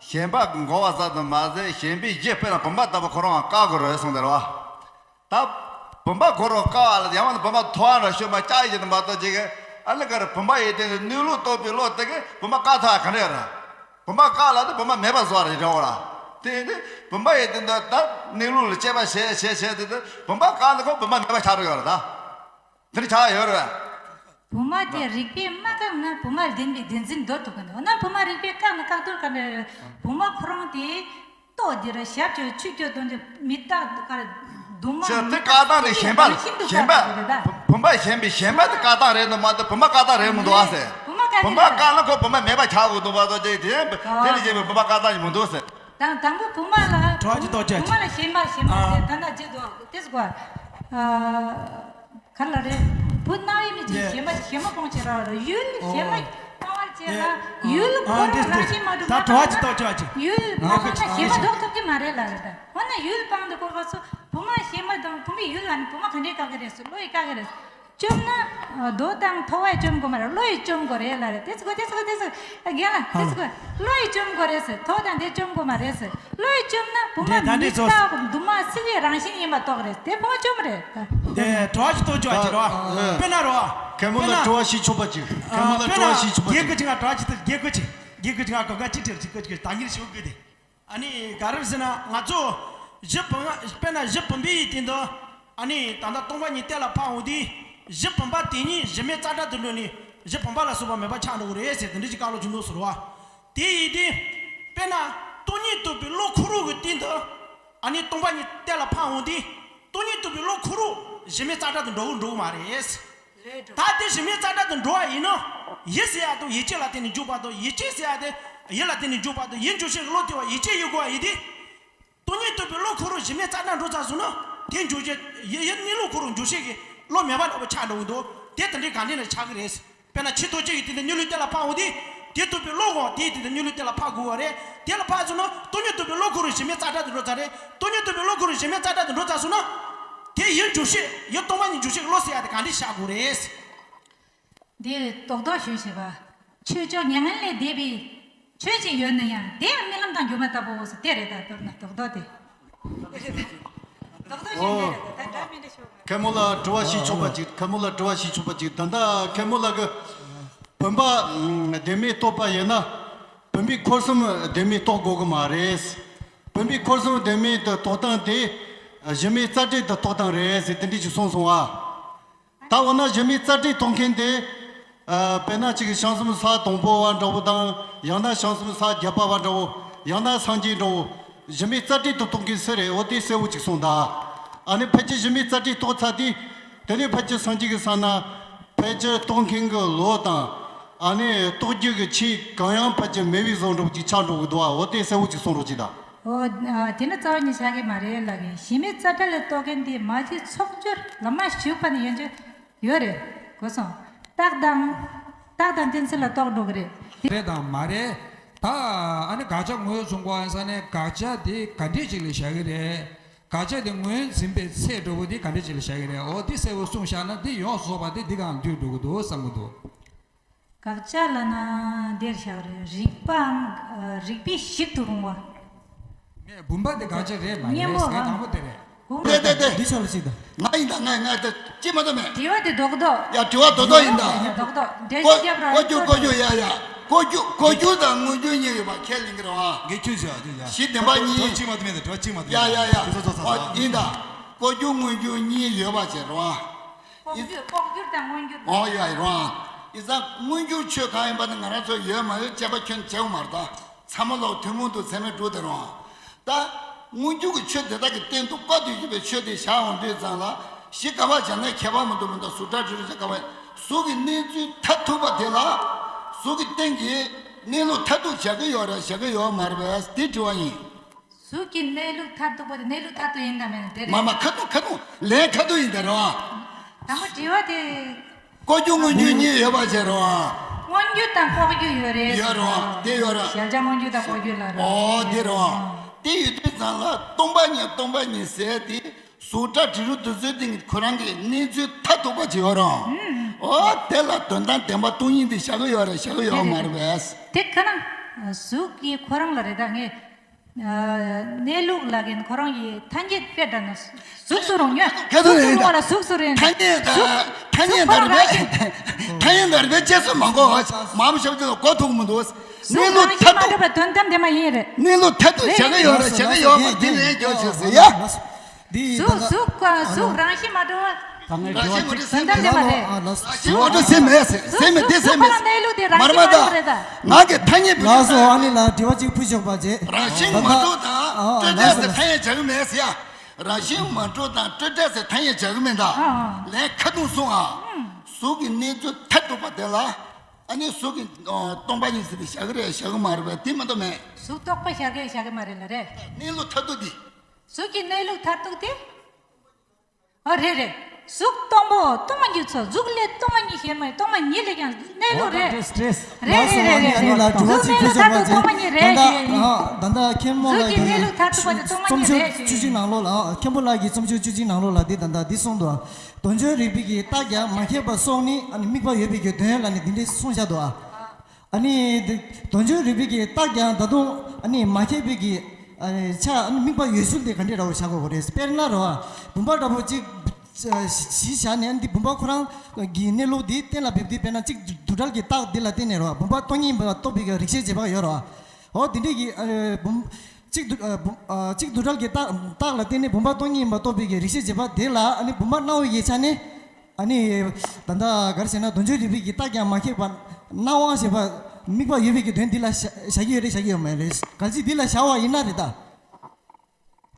གཞན་པ་འགོག་པ་ཙམ་དུ་མ་ཟད་གཞན་པའི་གཞི་དཔེར་ན་བུམ་པ་ལྟ་བུ་ཁོ་རང་བཀག་དགོས་རེད་གསུངས་ཏེ་རེད་བ། ད་བུམ་པ་ཁོ་རང་བཀག་པ་ལ་ཡང་ན་བུམ་པ་མཐོ་བ་ར་ཤོད་མ་བཀག་ཡི་ཅི་ནི་མ་གཏོགས་ཅིག་གི་ཨ་ལི་ཀ་ར་བུམ་པ་ཡི་དེ་ནི་གནས་ལུགས་རྟོགས་པའི་བློ་དེ་གི་བུམ་པ་བཀག་ཐུབ་པ་ག་འདྲ་ཡོད་ར། བུམ་པ་བཀག་ལ་དེ་བུམ་པ་མེད་པ་བཟོ་བ་རེད་འདྲ་བོ་ར། དེ་ཡིན་དུས་བུམ་པ་ཡི་དེ་འདི་ད་གནས་ལུགས་ལ་དཔྱད་པ་བྱས་བྱས་བྱས་དེ་དེ་བུམ་པ་བཀག་ན་ཁོ་བུམ་པ་མེད་པ་ཆགས་འགྲོ་ཡོད་ར་ད། དེ་འདྲ་ཆགས་ཡོད་རེད། བུ་མ་དེ་རིགས་པས་མ་བཀག་ན་བུ་མ་བདེན་པའི་བདེན་འཛིན་འདོར་ཐུབ་ཀྱི་འདུག་འོ་ན་བུ་མ་རིགས་པས་བཀག་ན་བཀག་འདོར་ག་འདྲ་རེད། བུ་མ་ཁོ་རང་དེ་ལྟོ་དེ་ར་ཞབས་ཀྱི་ཆུ་ཀྱོ་དོན་དེ་མི་རྟག་ག་རེ་རྡུང་མ་ཅི་མི་དེ་བཀག་སྟངས་དེ་གཞན་པ་ལ་གཞན་པ་རེད་ད། བུམ་པ་གཞན་པའི་གཞན་པ་དེ་བཀག་སྟངས་རེད་འདུག་མ་གཏོགས་བུམ་པ་བཀག་སྟངས་རེད་མི་འདུག་ཨ་ཟེར། བུ་མ་བཀག་བུམ་པ་བཀག་ན་ཁོ་བུམ་པ་མེད་པ་ཆགས་དགོས་འདུག་མ་གཏོགས་དེ་དེ་དེ་ལས་གཞན་པའི་བུམ་པ་བཀག་སྟངས་ཡིན་མི་འདུག་ཟེར། དང་དང་པོ་བུ་མ་ལ་གྲོགས་ཀྱི་ཏོག་ཅག་བུ་མ་ལ་གཞན་པ་གཞན་པ་ཨ། དེ་ད་ན་ཅི་འདུག་དེ་ཟེར་གོ། ཨ། ག་ལ་རེད། བུ་སྣང་བའི་མི་གཅིག་གཞན་པ་གཞན་པ་སྤོང་བྱེད་ར་ར་ཡུལ་གཞན་པ་སྤང་བར་བྱེད་ལ་ཡུལ་ཁོ་རང་རང་བཞིན་མ་གྲུབ་ད་ན་གྲོགས་ཀྱི་ཏོག་ཅག་ཅིག་ཡུལ་སྤང་བ་ན་གཞན་པ་ལྡོག་ཐུབ་ཀྱི་མ་རེད་ལ་རེད་ད། འོ་ན་ཡུལ་སྤང་དུ་གོ་བ་སོ་བུ་མ་གཞན་པ་དང་བུ་མོའི་ཡུལ་ལ་ནི་བུ་མ་ག་འདྲའི་བཀག་གི་རེད་སོ་བློ་ཡིས་བཀག་གི་རེད། བཅོམ་ན། རྡོ་དང་ཐོ་བས་བཅོམ་དགོས་མ་རེད། བློ་ཡིས་བཅོམ་དགོས་རེད་ལ་རེད། དེ་ཚོ་དེ་ཚོ་དེ་ཚོ་རྒན་ལགས་དེ་ཚོ་བློ་ཡིས་བཅོམ་དགོས་རེད་ཟེར། ཐོ་དང་དེ་བཅོམ་དགོས་མ་རེད་ཟེར། བློ་ཡིས་བཅོམ་ན་བུ་མ་དེ་ད་འདི་མི་ཚོ་རྟག་འདུག་མ་སྲིད་པའི་རང་བཞིན་ཡིན་པ་རྟོགས་རེད། དེ་བུ་མ་བཅོམ་རེད། དེ་གྲོགས་ཀྱི་ཏོག་ཅོག་ཅིག་རོ། དཔེར་ན་རོ། གད་མོ་ལ་དཔེར་ན་དྲི་བ་ཞིག་ཆོག་པ་ཅིག་གད་མོ་ལ་དྲི་བ་ཞིག་ཆོག་པ་ཅིག་དགེ་བཀོད་ཅིག་ང་དྲི་བ་ཅིག་ཏུ་དགེ་བཀོད་ཅིག་དགེ་བཀོད་ཅིག་ང་གོ་སྐབས་ཅིག་སྤྲད་ཅིག་བཀོད་ཅིག་ད་ཉིན་ཞུ་དགོས་དེ། ཨ་ནི་ག་རེ་ཟེར་ན་ང་ཚོ་གཞི་བུམ་དཔེར་ན་གཞི་བུམ་པའི་ཡུལ་དེ་འདི་ཨ་ནི་ད་ལྟ་སྟོང་པ་ཉིད་གཏན་ལ་ཕབ་འོང་དུས་གཞི་བུམ་པ་དེ་ཉིད་གཞི་མེད་རྩ་བྲལ་དུ་འགྲོ་ནས་གཞི་བུམ་པ་ལ་སོགས་པ་མེད་པ་ཆགས་འགྲོ་གི་རེད་ཟེར་དེ་འདྲ་ཅིག་བཀའ་སློབ་བྱུང་འདུག་ཟེར་བ། དེ་ཡིན་དུས་དཔེར་ན་སྟོང་ཉིད་རྟོགས་པའི་བློ་ཁོ་རང་གི་སྟེང་དུ་ཨ་ནི་སྟོང་པ་ཉིད་གཏན་ལ་ཕབ་འོང་དུས་སྟོང་ཉིད་རྟོགས་པའི་བློ་ཁོ་རང་གཞི་མེད་རྩ་བྲལ་དུ་འགྲོ་གི་འགྲོ་གི་མ་རེད། ད་དེ་གཞི་མེད་རྩ་བྲལ་དུ་འགྲོ་བ་ཡིན་ན། ཡིད་ཟེར་ཡ་དང་ཡིད་ཆེས་ལ་བརྟེན་ནས་འཇུག་པ་དང་ཡིད་ཆེས་ཟེར་ཡ་དེ་ཡིད་ལ་བརྟེན་ནས་འཇུག་པ་དང་ཡིད་འཇུག་བྱེད་ཀྱི་བློ་དེ་བ་ཡིད་ཆེས་ཡོད་དགོས་པ་ཡིན་ཏེ། སྟོང་ཉིད་རྟོགས་པའི་བློ་ཁོ་རང་གཞི་མེད་རྩ་བྲལ་འགྲོ་ཚར་སོང་ན་དེ་འཇུག་བྱེད་ཡིད་ཡིད་གནས་ལུགས་ཁོ་རང་འཇུག་བྱེད་ཀྱི་བློ་མེད་པ་འདྲ་པོ་ཆགས་འགྲོ་གི་འདུག་དེ་དེ་འདྲའི་ག་འདྲ་ན་ཆགས་ཀྱི་རེད། དཔེར་ན་ཕྱི་ཐོག་གཅིག་གི་སྟེང་དུ་གནས་ལུགས་གཏན་ལ་ཕབ་འོང་དུས་དེ་རྟོགས་པའི་བློ་གོ་དེའི་སྟེང་དུ་གནས་ལུགས་གཏན་ལ་ཕབ་དགོས་པ་རེད། དེ་ལ་ཕབ་སོང་ན་སྟོང་ཉིད་རྟོགས་པའི་བློ་ཁོ་རང་གཞི་མེད་རྩ་བྲལ་དུ་འགྲོ་ཚར་རེད། སྟོང་ཉིད་རྟོགས་པའི་བློ་ཁོ་རང་གཞི་མེད་རྩ་བྲལ་དུ་འགྲོ་ཚར་སོང་ན། དེ་ཡིད་འཇུག་བྱེད་ཡིད་སྟོང་པ་ཉིད་འཇུག་བྱེད་ཀྱི་བློ་ཟེར་ཡ་དེ་ག་འདྲ་བཞག་དགོས་རེད། འདི་རྡོག་རྡོག་ཞུ་བྱེད་པ། ཆོས་མཆོག་མྱ་ངན་ལས་འདས་པའི་ ཆོས་ཅིག་ཡོད་ན་ཡང་དེ་ཡང་རྨི་ལམ་དང་སྒྱུ་མ་ལྟ་བུ་འོ་ཟེར་དེ་རེད། ད་མདོར་ན་རྡོག་རྡོག་དེ། རྡོག་རྡོག་ཞིག་ཨོ། རེད་ད་འདྲ་མི་འདྲ་ཤོག་མཁན་མོ་ལ་དྲི་བ་ཞིག་བྱུང་བ་ཅིག་མཁན་མོ་ལ་དྲི་བ་ཞིག་བྱུང་བ་ཅིག་ད་ལྟ་མཁན་མོ་ལ་གི་བུམ་པ་བདེན་མེད་རྟོགས་པ་ཡིན་ན། བུམ་པའི་འཁོར་གསུམ་བདེན་མེད་རྟོགས་དགོས་གི་མ་རེད། བུམ་པའི་འཁོར་གསུམ་བདེན་མེད་དུ་རྟོགས་སྟངས་དེ་གཞི་མེད་རྩ་བྲལ་དུ་རྟོགས་སྟངས་རེད་ཟེར་དེ་འདྲ་ཞིག་གསུངས་སོང་ཨ། ད་འོ་ན་གཞི་མེད་རྩ་བྲལ་རྟོགས་མཁན་དེ། ཨ། དཔེར་ན་གཅིག་གི་བྱང་སེམས་ས་དང་པོ་བ་འདྲ་བོ་དང་། ཡང་ན་བྱང་སེམས་ས་བརྒྱད་པ་བ་འདྲ་བོ། ཡང་ན་སངས་རྒྱས་འདྲ་བོ། གཞི་མེད་རྩ་བྲལ་དུ་རྟོགས་མཁན་སུ་རེད། འོ་དེ་གསལ་བོ་ཅིག་གསུངས་དང་། ཨ་ནི་ཕལ་ཆེར་གཞི་མེད་རྩ་བྲལ་རྟོགས་ཚར་དུས། དེ་ནས་ཕལ་ཆེར་སངས་རྒྱས་ཀྱི་ས་ན་ཕལ་ཆེར་རྟོགས་མཁན་གྱི་བློ་དང་། ཨ་ནི་རྟོགས་རྒྱུ་གི་ཆོས་གང་ཡང་ཕལ་ཆེར་མེད་པའི་བཟོ་འདྲ་བོ་ཅིག་ཆགས་འགྲོ་གི་འདུག་ཨ། འོ་དེ་གསལ་བོ་ཅིག་གསུངས་རོགས་གྱིས་དང་། ཨོ། ཨ། དེ་ནི་རྩ་བ་ཉིད་བྱ་གི་མ་རེད་ལབ་གི། གཞི་མེད་རྩ་བྲལ་ལ་རྟོགས་མཁན་དེ་མ་གཞི་ཚོགས་སྦྱོར་ལ་མ་ཞུགས་པ་ནི་ཡོན་ཆོད་ཡོད་རེད། གོ་སོང་། རྟགས་དང་། རྟགས་དང་གཏན་ཚིགས་ལ་རྟོགས་འགྲོ་གི་རེད། རེད་དང་མ་རེད། ད་ཨ་ནི་དགག་བྱ་ངོས་བཟུང་དགོས་ཡིན་ས་ནས་དགག་བྱ་དེ་ག་འདྲས་ཅིག་ལ་བཞག་གི་རེད། དགག་བྱ་དེ་ངོས་འཛིན་པའི་ཚད་འགྲོ་བོ་དེ་ག་འདྲས་ཅིག་ལ་བཞག་གི་རེད། འོ་དེ་གསལ་བོ་གསུངས་བཞག་ན་དེ་ཡོངས་སུ་རྫོགས་པ་དེ་འདི་གང་འདུས་འགྲོ་གི་འདུག་བསམ་གི་འདུག་དགག་བྱ་ལབ་ན་འདིར་བཞག་རེད། རིགས་པའམ་རིགས་པས་ཞིབ་ཏུ་རུང་བ། ངས་བུམ་པ་དེ་དགག་བྱ་རེད་མ་རེད་གཉེན་པོ་ཟེར་མཁན་དང་པོ་དེ་རེད། བུམ་པ་དེ་དེ་དེ། འདི་ཆོག་ལ་ཞིག་དང་། ང་ཡིན་ད་ང་ང་ད་ཅི་མ་གཏོགས་མེད། དྲི་བ་དེ་རྡོག་རྡོག་ཡ་དྲི་བ་རྡོག་རྡོག་ཡིན་ད། རྡོག་རྡོག་འགྲེལ་བཤད་རྒྱབ་རོགས། ཀོ་ཀྱུ་ཀོ་ཀྱུ་ཡ་ཡ། ཀོ་ཀྱུ་ཀོ་ཀྱུ་དང་མངོན་གྱུར་གཉིས་ཡོད་པ་ཁས་ལེན་གྱི་རེད་བ། ངས་ཁྱོད་ཞུ་ཡ་ཅི་ཡ། གཞི་བདེན་པ་གཉིས། དྲི་བ་གཅིག་མ་གཏོགས་མེད་ད། དྲི་བ་གཅིག་མ་གཏོགས་ཡ་མེད་ཡ་ད། ཡ། དེ་ཚོ་ཚོ་ཚོ་ཨོ་ཚོ། ཡིན་ད། ཀོ་ཀྱུ་མངོན་གྱུར་གཉིས་ཡོད་པ་བྱས་རེད་བ། ལྐོག་གྱུར་ལྐོག་གྱུར་དང་མངོན་གྱུར་དང་། ཨོ་ཡ་ཡ་རང་། ཡིན་ཙང་མངོན་གྱུར་ཆོས་གང་ཡིན་པ་ནི་ང་རང་ཚོ་ཡོད་མ་ཡོད་དཔྱད་པ་ཁྱོན་བྱེད་དགོས་མ་རེད་ད། ཚང་མ་ལོག་ཐུན་མོང་དུ་ཚད་མས་གྲུབ་དེ་རང་། ད། མངོན་གྱུར་གྱི་ཆོས་དེ་དག་གི་སྟེང་དུ་བཀག་སྡོད་ཀྱི་པའི་ཆོས་དེ་བཞག་འོང་དུས་ཙང་ལ་གཞི་ག་པར་བཞག་ན་ཁྱད་པར་མི་འདུག་མི་འདུག་གཟུགས་སྒྲ་དྲི་རོ་རེག་བྱ་ག་པར་གཟུགས་ཀྱི་གནས་ཚུལ་མཐར་ཐུག་པ་དེ་ལ་གཟུགས་ཀྱི་སྟེང་གི་གནས་ལུགས་མཐར་ཐུག་བཞག་གི་ཡོད་རེད་བཞག་གི་ཡོད་མ་རེད་པས་དེ་དྲི་བ་ཡིན། གཟུགས་ཀྱི་གནས་ལུགས་མཐར་ཐུག་པ་དེ་གནས་ལུགས་མཐར་ཐུག་ཡིན་དང་མིན་དེ་རེད། མ་མ་ཁ་ཐུག་ཁ་ཐུག་ལན་ཁ་ཐུག་ཡིན་ད་རེད་བ། དང་པོ་དྲི་བ་དེ། ལྐོག་གྱུར་མངོན་གྱུར་གཉིས་ཡོད་པ་བྱས་རེད་བ། མངོན་གྱུར་དང་ལྐོག་གྱུར་ཡོད་རེད། ཡོད་རེད་བ། དེ་ཡོད་རེད། གཞལ་བྱ་མངོན་གྱུར་དང་ལྐོག་གྱུར་ལ་རེད། ཨོ་དེ་རེད་བ། དེ་ཡོད་དུས་ཙང་ལ་སྟོང་པ་ཉིད་སྟོང་པ་ཉིད་ཟེར་དེ་གཟུགས་སྒྲ་དྲི་རོ་དེ་ཚོའི་སྟེང་གི་ཁོ་རང་གི་གནས་ཚུལ་མཐར་ཐུག་པ་ཅིག་ཡོད་རེད་བ། ཨོ་དེ་ལ་དོན་དམ་བདེན་པ་སྟོང་ཉིད་དེ་བཞག་གི་ཡོད་རེད་བཞག་གི་ཡོད་མ་རེད་པས། དེ་ཁ་ན་གཟུགས་ཀྱི་ཁོ་རང་ལ་རེད་ད་ངས། གནས་ལུགས་ལ་ཁོ་རང་གི་ཐ་སྙད་དཔེ་འདྲ་ན་གཟུགས་སུ་རུང་ཉོན། ག་དུས་ཡིན་ད། གཟུགས་སུ་རུང་བ་ལ་གཟུགས་སུ་རུང་། ཐ་སྙད་ད། གཟུགས་ཐ་སྙད་ད་རེད་པས། ཐ་སྙད་ད་རེད་པས་དཔྱད་བཟོ་མ་དགོས་པ་མ་མོ་ཞབས་ཀྱི་གོ་ཐུག་མི་འདུག་གནས་ལུགས་མཐར་ཐུག་གཟུགས་རང་བཞིན་མ་གྲུབ་པ་དོན་དམ་དེ་མ་ཡིན་རེད། གནས་ལུགས་མཐར་ཐུག་བྱ་གི་ཡོད་རེད་བྱ་གི་ཡོད་པ་དེ་ལན་རྒྱོ་བྱེད་ཟེར་ཡ། འདི་གཟུགས་གཟུགས་གཟུགས་རང་བཞིན་མ་གྲུབ་པ། ད་ངས་དྲི་བ་གཅིག་དོན་དམ་དེ་མ་རེད། ཨ་ལགས་སོ། ཞེས་འོ་འདྲ་ཟེར་མེད་ཟེར་ཟེར་མེད་དེ་ཟེར་མེད། གནས་ལུགས་དེ་རང་མར་མ་བཞིན་མ་ད་རེད་ད། ང་གི་ཐ་སྙད་བུ་ལགས་སོ། ཨ་ནི་ལ་དྲི་བ་གཅིག་ཕུལ་ཆོག་པ་བྱེད། རང་བཞིན་མ་གྲུབ་དང་ཨ་ཨ་སྤྲོས་བྲལ་ཟེར་ཐ་སྙད་བྱ་གི་མེད་ཟེར་ཡ། རང་བཞིན་མ་གྲུབ་དང་སྤྲོས་བྲལ་ཟེར་ཐ་སྙད་བྱ་གི་མེད་ད། ཨ་ཨ། ལན་ཁ་ཐུག་སོང་ཨ། གཟུགས་ཀྱི་གནས་ཚུལ་མཐར་ཐུག་པ་དེ་ལ་ཨ་ནི་གཟུགས་ཀྱི་སྟོང་པ་ཉིད་ཟེར་ཏེ་བཞག་གི་རེད་བཞག་གི་མ་རེད་པས་དེ་མ་གཏོགས་མེད། གཟུགས་རྟོག་པ་བཞག་གི་བཞག་གི་མ་རེད་ལ་རེད། གནས་ལུགས་མཐར་ཐུག་འདི། གཟུགས་ཀྱི་གནས་ལུགས་མཐར་ཐུག་དེ། ཨ་རེད་རེད། གཟུགས་སྟོང་པོ་སྟོང་པ་ཉིད་ཚོ་གཟུགས་ལས་སྟོང་པ་ཉིད་གཞན་མ་ཡིན་སྟོང་པ་ཉིད་ལས་ཀྱང་གནས་ལུགས་རེད། རེད་རེད་རེད་རེད། ལགས་སོ། ཨ་ནི་ལ་དྲི་བ་གཅིག་ཕུལ་ཆོག་པ་བྱེད། ད་ལྟ་ཨ་ད་ལྟ་མཁན་མོ་ལགས་ཀྱིས་རྩོམ་ཆོས་བཅུ་གཅིག་ནང་ལོགས་ལ་ཨ་མཁན་པོ་ལགས་ཀྱིས་རྩོམ་ཆོས་བཅུ་གཅིག་ནང་ལོགས་ལ་འདི་ད་ལྟ་འདི་གསུངས་འདུག་དོན་བྱུང་རིགས་པའི་གི་རྟགས་ཀྱང་མ་ཁེགས་པ་སོགས་ནི་ཨ་ནི་དམིགས་པ་ཡོད་པའི་གི་དོན་ལ་ནི་འདི་འདྲས་གསུངས་བཞག་འདུག་ཨ། ཨ་ནི་དེ་དོན་བྱུང་རིགས་པའི་གི་རྟགས་ཀྱང་ད་དུང་ཨ་ནི་མ་ཁེགས་པའི་གི་ཨ་ནི་ཆ་ཨ་ནི་དམིགས་པ་ཡོད་ཚུལ་དེ་ག་འདྲས་འདྲ་བོ་བཞག་དགོས་པ་རེད། དཔེར་ན་རོ། བུམ་པ་འདྲ་བོ་གཅིག་གཞི་བཞག་ནས་འདི་བུམ་པ་ཁོ་རང་གི་གནས་ལུགས་འདི་གཏན་ལ་འབེབས་དུས་དཔེར་ན་གཅིག་རྡུལ་བྲལ་གྱི་རྟགས་འདི་ལ་བརྟེན་ནས་རོ། བུམ་པ་སྟོང་ཉིད་ཡིན་པ་རྟོགས་པའི་གི་རིགས་ཤེས་རྗེས་དཔག་ཡོད་རོ། འོ་དེ་འདྲས་ཀྱི་ཨ་བུམ་གཅིག་རྡུལ་ཨ་བུམ་ཨ་གཅིག་རྡུལ་བྲལ་གྱི་རྟགས་རྟགས་ལ་བརྟེན་ནས་བུམ་པ་སྟོང་ཉིད་ཡིན་པ་རྟོགས་པའི་གི་རིགས་ཤེས་རྗེས་དཔག་དེ་ལ་ཨ་ནི་བུམ་པ་སྣང་བའི་གི་ཆ་ནས། ཨ་ནི། ད་ལྟ་ག་རེ་ཟེར་ན་དོན་བྱུང་རིགས་པའི་གི་རྟགས་ཀྱང་མ་ཁེགས་པ། སྣང་བ་ཞེས་པ། དམིགས་པ་ཡོད་པའི་གི་དོན་འདི་ལ་བཞག་བཞག་གི་ཡོད་རེད་བཞག་གི་ཡོད་མ་རེད། གལ་སྲིད་འདི་ལ་བཞག་པ་ཡིན་ན་རེད་ད།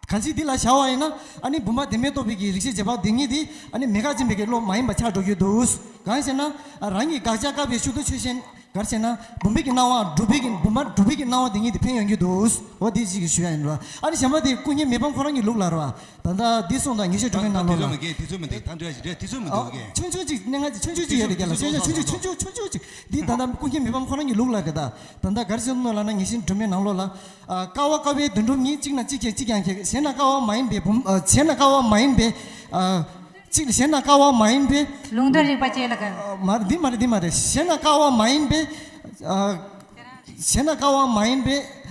གལ་སྲིད་འདི་ལ་བཞག་པ་ཡིན་ན། ཨ་ནི་བུམ་པ་བདེན་མེད་རྟོགས་པའི་གི་རིགས་ཤེས་རྗེས་དཔག་དེ་ཉིད་དེ། ཨ་ནི་མེད་དགག་འཛིན་པའི་གི་བློ་མ་ཡིན་པ་ཆགས་འགྲོ་གི་འདུག་གང་ཟེར་ན། རང་གི་དགག་བྱ་བཀག་པའི་ཤུགས་དུ་ཆོས་ཅན། ག་རེ་ཟེར་ན། བུམ་པའི་གི་སྣང་བ་སྒྲུབ་པའི་གི་བུམ་པ་སྒྲུབ་པའི་གི་སྣང་བ་དེ་ཉིད་དེ་ཕན་ཡོང་གི་འདུག་འོ་དེ་ཅིག་གི་ཞུ་ཡ་ཡིན་རོ། ཨ་ནི་གཞན་པ་དེ་ཀུན་མཁྱེན་མི་ཕམ་ཁོ་རང་གི་ལུགས་ལ་རོ། ད་ལྟ་འདི་གསུངས་དང་ཉེས་ཤེས་སྒྲོན་མེ་ནང་ལོགས་ལ། དེ་ཚོ་མི་འདུག་དེ་ཚོ་མི་འདུག་གས། ད་འདྲ་ཞིག་རེད་དེ་ཚོ་མི་འདུག་གས། ཆུང་ཆུང་ཅིག་གནས་ངག་ཅིག་ཆུང་ཆུང་ཅིག་ཡོད་རེད་རྒྱ་ལ། ཆུང་ཆུང་ཆུང་ཆུང་ཆུང་ཆུང་ཅིག་འདི་ད་ལྟ་ཀུན་མཁྱེན་མི་ཕམ་ཁོ་རང་གི་ལུགས་ལ་རེད་ད། ད་ལྟ་ག་རེ་ཟེར་ནོ་ལབ་ན་ཉེས་ཤེས་སྒྲོན་མེ་ནང་ལོགས་ལ། ཀ་བ་ཀ་བའི་དོན་གྲུབ་ཉིད་གཅིག་ན་གཅིག་ཁེགས་གཅིག་ཀྱང་ཁེགས། གཞན་ན་ཀ་བ་མ་ཡིན་པའི་བུམ་གཞན་ན་ཀ་བ་མ་ཡིན་པའི། གཅིག་གཞན་ན་ཀ་བ་མ་ཡིན་པའི། ལུང་དོན་རིག་པ་ཅན་ལ་ག་མ་འདི་མ་རེད་འདི་མ་རེད། གཞན་ན་ཀ་བ་མ་ཡིན་པའི། བྱས་ན་དཀའ་བ་མ་ཡིན་པས།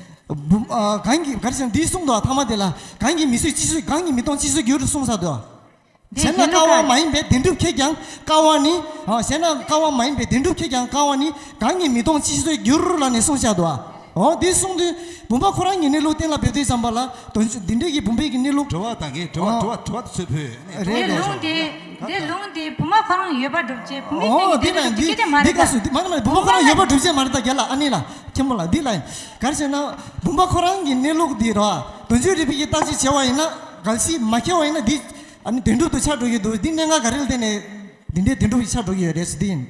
བུམ་ཨ་གང་གིས་ག་རེ་ཟེར་ན་འདི་གསུངས་འདུག་ཐ་མ་དེ་ལ། གང་གིས་མི་གསོད་ཅི་གསོད། གང་གིས་མི་གཏོང་ཅི་གསོད་འགྱུར་གསུངས་ས་འདུག་དེ་བྱས་ན་ཡིན་ལུགས་དཀའ་བ་ག་མ་ཡིན་པས་བདེན་གྲུབ་ཁེགས་ཀྱང་དཀའ་བ་ནི། ཨ་བྱས་ན་དཀའ་བ་མ་ཡིན་པས་བདེན་གྲུབ་ཁེགས་ཀྱང་དཀའ་བ་ནི། གང་གིས་མི་གཏོང་ཅི་གསོད་འགྱུར་ལབ་ནས་གསུངས་བཞག་འདུག་འོ་འདི་གསུངས་དུས་བུམ་པ་ཁོ་རང་གི་གནས་ལུགས་གཏན་ལ་འབེབས་དུས་ཙམ་པ་ལ། དོན་འདི་འདྲའི་གི་བུམ་པའི་གི་གནས་ལུགས། དྲི་བ་དང་གི་དྲི་བ་ཨ་དྲི་བ་དྲི་བ་དེ་ཚོས་ཕུལ་ནས། རེད། དྲི་བ་ལུང་དེ་དྲི་བ་དེ་ལུང་དེ་བུམ་པ་ཁོ་རང་ཡོད་པ་སྒྲུབ་བྱེད། བུམ་པའི་སྟེང་ཨོ་གི་དེ་གནས་ལུགས་ན་དེ་འདི་སྐད་ཆ་མ་འདི་རེད་ད། ག་སུ་འདི་མ་ག་ན་བུམ་པ་ཁོ་རང་ཡོད་པ་སྒྲུབ་བྱེད་མ་རེད་ད། རྒན་ལགས་ཨ་ནི་ལགས་མཁན་པོ་ལགས་འདི་ལ་ཡིན། ག་རེ་ཟེར་ན་བུམ་པ་ཁོ་རང་གི་གནས་ལུགས་འདི་ར་དོན་གཅོད་རིག་པའི་གི་བརྟག་དཔྱད་བྱས་པ་ཡིན་ན། གལ་སྲིད་མ་ཁེལ་བ་ཡིན་ན་འདི་ཨ་ནི་བདེན་གྲུབ་ཏུ་ཆགས་འགྲོ་གི་འདུག་འདི་གནད་འགག་ག་རེ་ལ་བརྟེན་ནས་འདི་འདྲའི་བདེན་གྲུབ་ཀྱི་ཆགས་འགྲོ་གི་ཡོད་རེད་ཟེར་འདི་ཡིན།